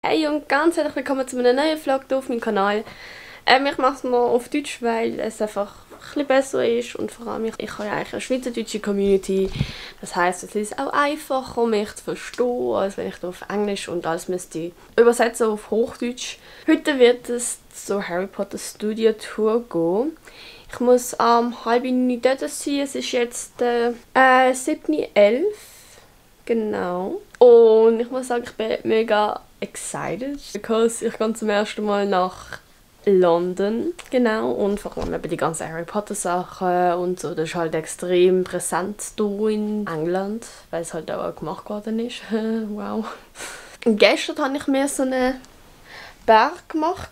Hey und ganz herzlich willkommen zu einem neuen Vlog hier auf meinem Kanal. Ich mache es mal auf Deutsch, weil es einfach ein bisschen besser ist und vor allem ich habe ja eigentlich eine schweizerdeutsche Community. Das heisst, es ist auch einfacher, mich zu verstehen, als wenn ich da auf Englisch und alles müsste übersetzen auf Hochdeutsch. Heute wird es zur Harry Potter Studio Tour gehen. Ich muss am 8:30 dort sein. Es ist jetzt 7:11. Genau. Und ich muss sagen, ich bin mega excited, because ich gehe zum ersten Mal nach London, genau, und vor allem eben die ganzen Harry Potter Sachen und so, das ist halt extrem präsent hier in England, weil es halt auch gemacht worden ist. Wow. Und gestern habe ich mir so einen Berg gemacht,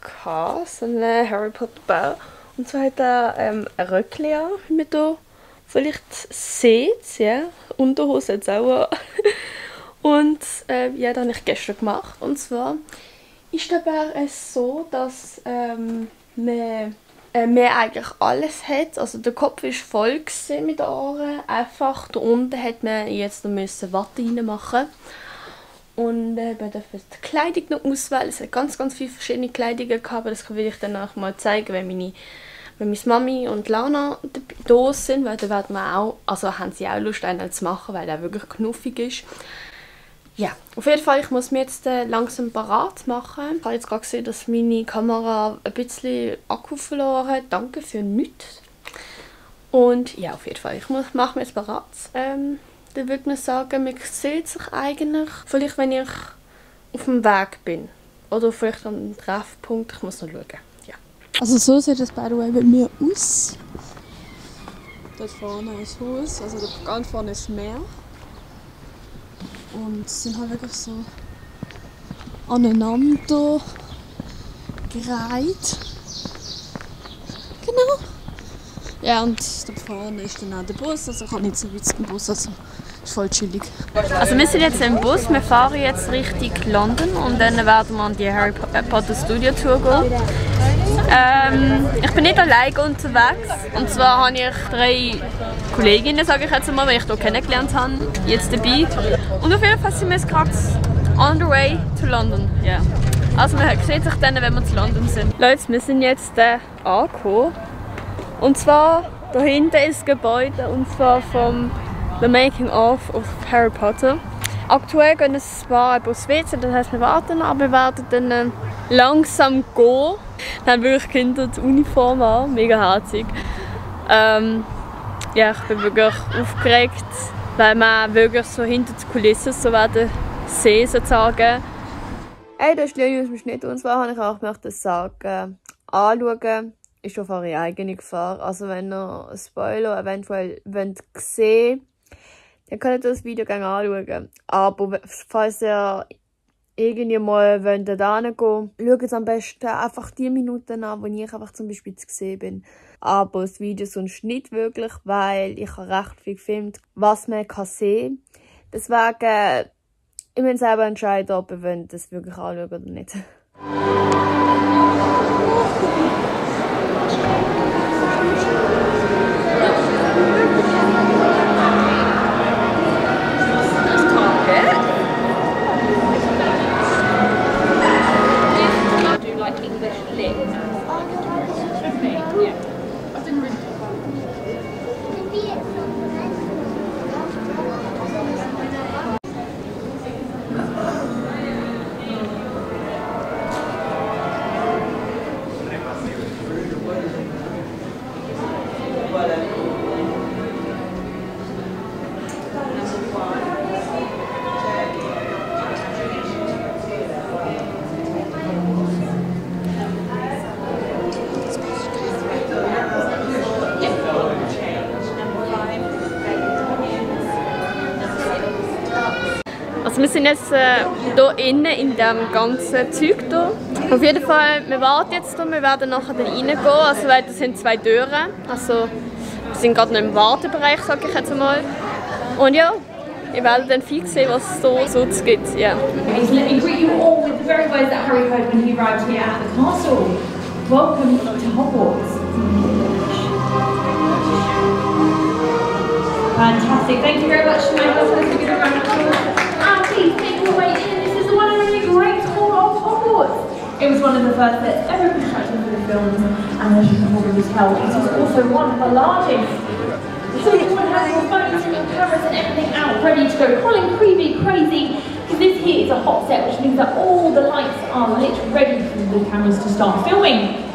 so einen Harry Potter Berg, und zwar hat er ein Röckchen an, wie man hier vielleicht seht, ja, Unterhose jetzt auch. Und ja, das habe ich gestern gemacht. Und zwar ist der Berg so, dass man eigentlich alles hat. Also der Kopf war voll mit Ohren. Einfach da unten hat man jetzt noch Watte reinmachen. Und man darf die Kleidung noch auswählen. Es hat ganz viele verschiedene Kleidungen gehabt. Das will ich dann auch mal zeigen, wenn meine Mami und Lana da sind. Weil dann werden wir auch, also haben sie auch Lust, einen zu machen, weil der wirklich knuffig ist. Ja, auf jeden Fall, ich muss mir jetzt langsam parat machen. Ich habe jetzt gerade gesehen, dass meine Kamera ein bisschen Akku verloren hat. Danke für nichts. Und ja, auf jeden Fall, ich mache mir jetzt parat. Dann würde man sagen, man sieht sich eigentlich, vielleicht wenn ich auf dem Weg bin. Oder vielleicht an einem Treffpunkt, ich muss noch schauen. Ja. Also so sieht das by the way bei mir aus. Dort vorne ist das Haus, also dort ganz vorne ist das Meer. Und es sind halt wirklich so aneinander gereiht. Genau. Ja, und da vorne ist dann auch der Bus, also ich habe nicht so weit zum Bus, also ist voll chillig. Also wir sind jetzt im Bus, wir fahren jetzt Richtung London und dann werden wir an die Harry Potter Studio Tour gehen. Ich bin nicht alleine unterwegs, und zwar habe ich 3 Kolleginnen, sage ich jetzt mal, die ich hier kennengelernt habe, jetzt dabei. Und auf jeden Fall sind wir jetzt gerade on the way to London. Yeah. Also man sieht sich dann, wenn wir zu London sind. Leute, wir sind jetzt angekommen. Und zwar da hinten ist das Gebäude, und zwar vom The Making of Harry Potter. Aktuell gehen es zwar aufs WC, das heisst wir warten, aber wir werden dann langsam gehen. Dann haben wirklich Kinder die Uniform an, mega herzig. Ja, ich bin wirklich aufgeregt, weil man wirklich so hinter die Kulissen so werden sehen, sozusagen. Hey, das ist Lili aus dem Schnitt, und zwar habe ich auch möchte sagen, anschauen ist auf eure eigene Gefahr. Also wenn ihr einen Spoiler eventuell sehen wollt, dann könnt ihr das Video gerne anschauen. Aber falls ihr irgendwie mal da hingehen wollt, schaut es am besten einfach die Minuten an, wo ich einfach zum Beispiel zu sehen bin. Aber das Video sonst nicht wirklich, weil ich habe recht viel gefilmt, was man sehen kann. Deswegen, ich muss selber entscheiden, ob ihr das wirklich anschauen oder nicht. Also wir sind jetzt hier innen in dem ganzen Zeug hier. Auf jeden Fall, wir warten jetzt hier, wir werden nachher dann reingehen, also weil das sind 2 Türen. Also wir sind gerade noch im Wartebereich, sage ich jetzt mal. Und ja, ihr werdet dann viel sehen, was es hier so gibt. Yeah. Let me greet you all with the very words that Harry heard when he arrived here at the castle. Welcome to Hogwarts. Fantastic. Thank you very much to my husband. Please make your way in. This is the one and only Great Hall of Hogwarts. It was one of the first sets ever constructed for the films, and as you can probably tell, it is also one of the largest. So everyone has their phones and cameras and everything out, ready to go. Colin Creevy crazy, because this here is a hot set, which means that all the lights are lit ready for the cameras to start filming.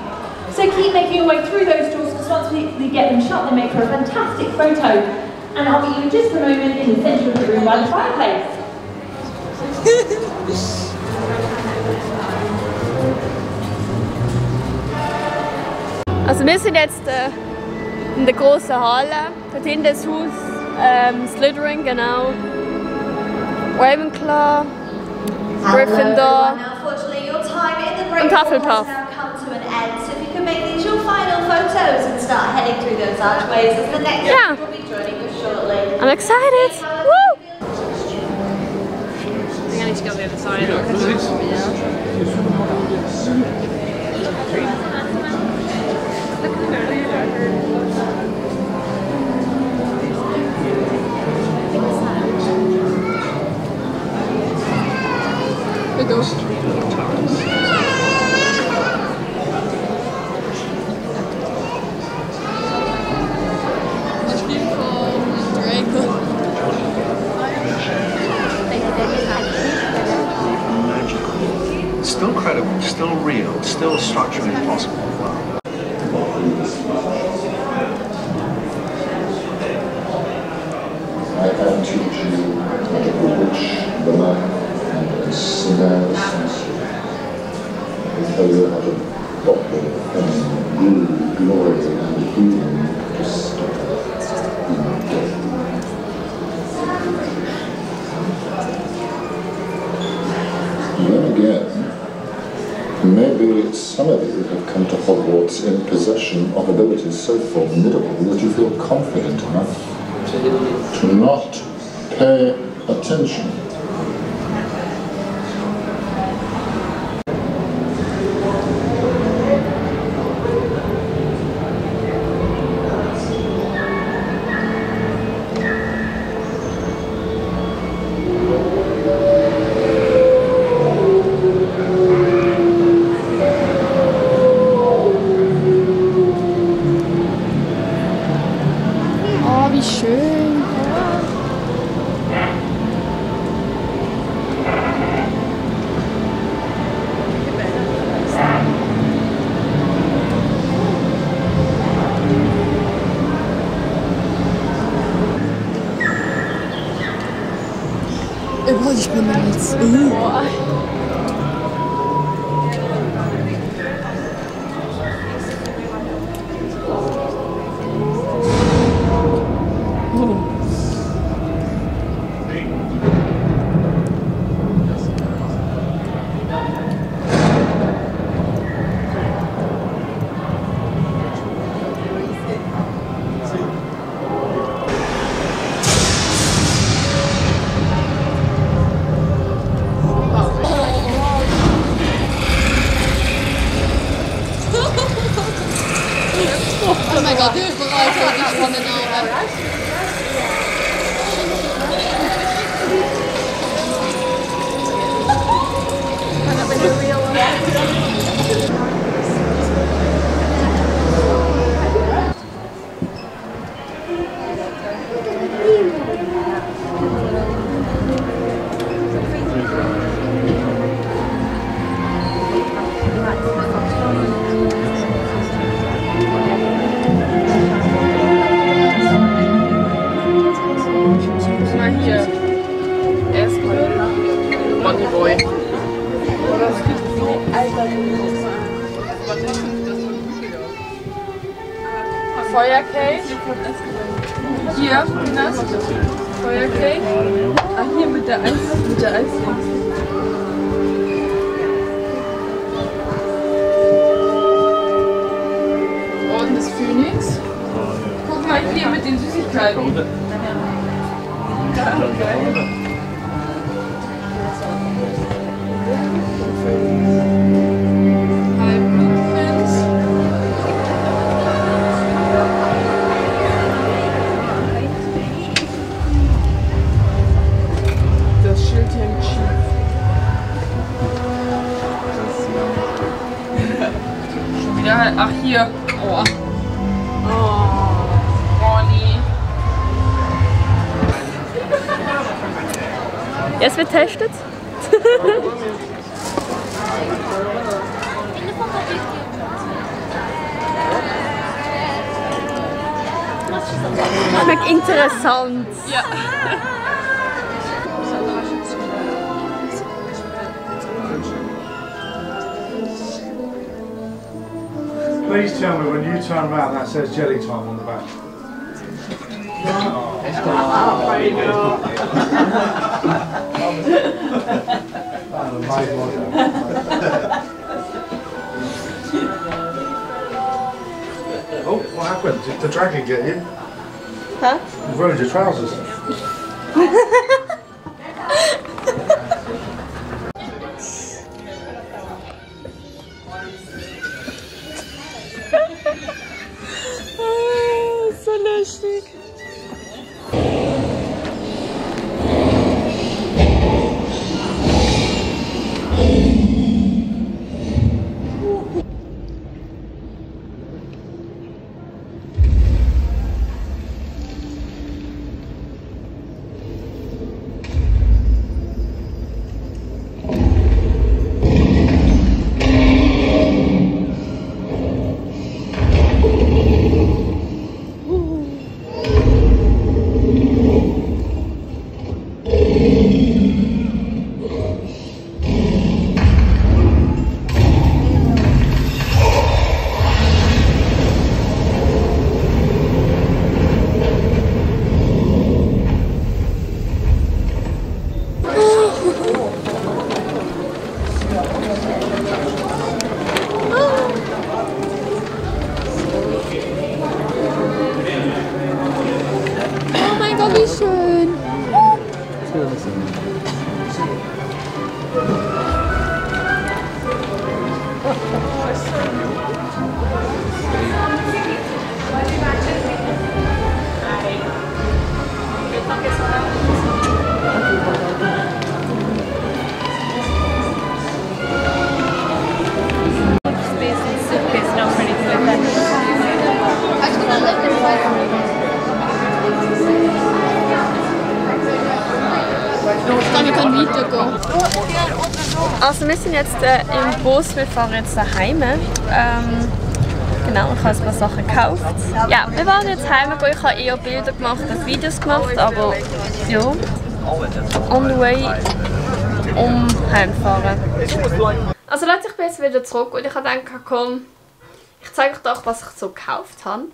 So keep making your way through those doors, because once we get them shut, they make for a fantastic photo. And I'll meet you in just a moment in the centre of the room by the fireplace. Also wir sind jetzt in der großen Halle, dort hinten das Haus, Slytherin, genau, Ravenclaw, Gryffindor und Hufflepuff. So if you can make these your final photos and start heading through those archways as the next Yeah. will be joining us shortly. I'm excited! Woo! I think I need to go the other side. Still credible, still real, still structurally possible. I can teach you the witch, the man, and the sinner, I tell you how to bottle and brew glory and healing to stop death. Then again, maybe some of you have come to Hogwarts in possession of abilities so formidable that you feel confident enough to not pay attention. Oh, wie schön. Oh, ich bin jetzt. Oh mein Gott, Hilfereise hatte ich von den Augen. Mal hier. Erstmal Moneyboy. Feuercake. Hier, das. Feuercake. Ah, hier mit der Eis. Und das Phoenix. Guck mal hier mit den Süßigkeiten. Ja, geil. Halbblutprinz. Das Schild hängt schief. Ja, ach hier. Oh. Ronny. Jetzt wird getestet. Schmeckt interessant. Ja. Please tell me when you turn around that says jelly time on the back. Oh, what happened? Did the dragon get you? Huh? You've ruined your trousers. So lustig. Oh mein Gott, wie schön. Wir können weitergehen. Also wir sind jetzt im Bus, wir fahren jetzt daheim. Genau, ich habe ein paar Sachen gekauft. Ja, wir waren jetzt heimgehen. Ich habe eher Bilder gemacht als Videos gemacht, aber ja, on the way heimfahren. Also Leute, ich bin jetzt wieder zurück und ich habe gedacht, komm, ich zeige euch doch, was ich so gekauft habe.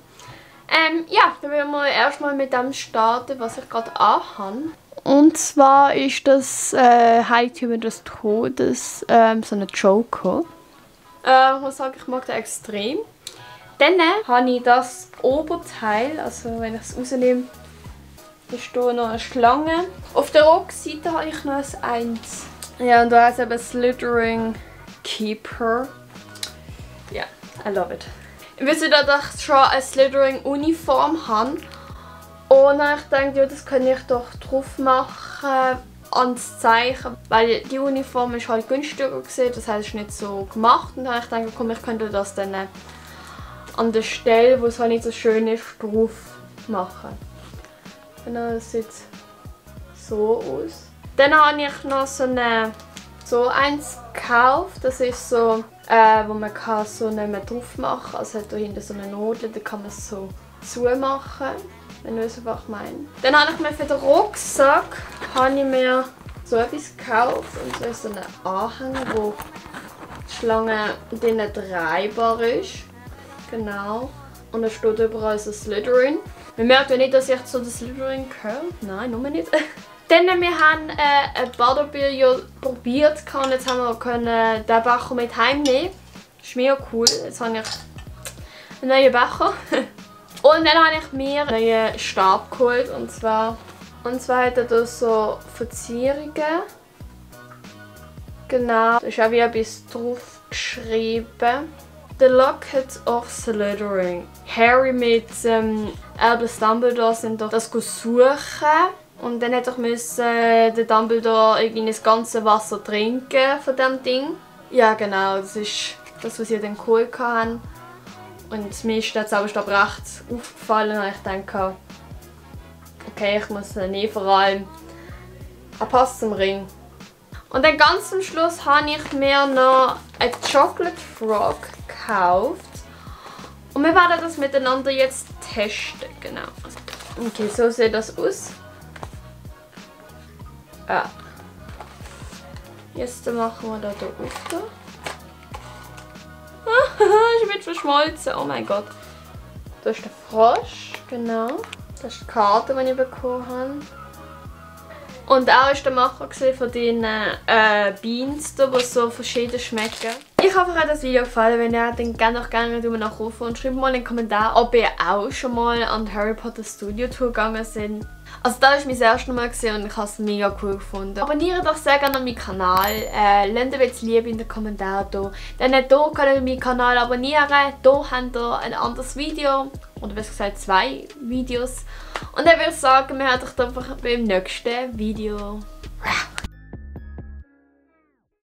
Ja, dann werden wir erstmal mit dem starten, was ich gerade anhabe. Und zwar ist das Heiligtümer des Todes so eine Joker. Ich muss sagen, ich mag den extrem. Dann habe ich das Oberteil, also wenn ich es rausnehme, da steht noch eine Schlange. Auf der Rückseite habe ich noch ein 1. Ja, und da ist eben Slithering Keeper. Ja, I love it. Ich wusste, dass ich schon eine Slithering Uniform habe. Und dann dachte ich, ja, das kann ich doch drauf machen ans Zeichen, weil die Uniform ist halt günstiger gewesen, das heißt, es ist nicht so gemacht. Und dann habe ich gedacht, komm, ich könnte das dann an der Stelle, wo es halt nicht so schön ist, drauf machen. Genau, das sieht so aus. Dann habe ich noch so eins gekauft, das ist so, wo man kann so nicht mehr drauf machen kann. Also hat da hinten so eine Nadel, da kann man es so zumachen. Wenn du es einfach meinst. Dann habe ich mir für den Rucksack so etwas gekauft. Und so ist so ein Anhänger, wo die Schlange drinnen drehbar ist. Genau. Und da steht überall so Slithering. Man merkt ja nicht, dass ich zu den Slithering gehöre. Nein, nur nicht. Dann wir haben ein Butterbier probiert und jetzt haben wir den Becher mit heimnehmen. Das ist mega cool. Jetzt habe ich einen neuen Becher. Und dann habe ich mir einen neuen Stab geholt. Und zwar hat er da so Verzierungen. Genau, da ist auch wie etwas drauf geschrieben. The Locket of Slithering. Harry mit Albus Dumbledore sind doch das suchen. Und dann hätte ich der Dumbledore irgendwie das ganze Wasser trinken von dem Ding. Ja genau, das ist das, was ich dann geholt habe. Und mir ist das aber recht aufgefallen und ich denke, okay, ich muss nicht vor allem. Er passt zum Ring. Und dann ganz zum Schluss habe ich mir noch einen Chocolate Frog gekauft. Und wir werden das miteinander jetzt testen. Genau. Okay, so sieht das aus. Ja. Jetzt machen wir da auf. Ich bin verschmolzen. Oh mein Gott. Da ist der Frosch. Genau. Das ist die Karte, die ich bekommen habe. Und auch war der Macher von den Beans, die so verschieden schmecken. Ich hoffe, euch hat das Video gefallen. Wenn ja, dann gerne nachrufen und schreibt mal in den Kommentaren, ob ihr auch schon mal an die Harry Potter Studio Tour gegangen seid. Also das war mein erstes Mal und ich habe es mega cool gefunden. Abonniert doch sehr gerne meinen Kanal. Lasst ein bisschen Liebe in den Kommentaren da. Dann hier könnt ihr meinen Kanal abonnieren. Hier habt ihr ein anderes Video. Oder besser gesagt 2 Videos. Und dann würde ich sagen, wir sehen uns einfach beim nächsten Video.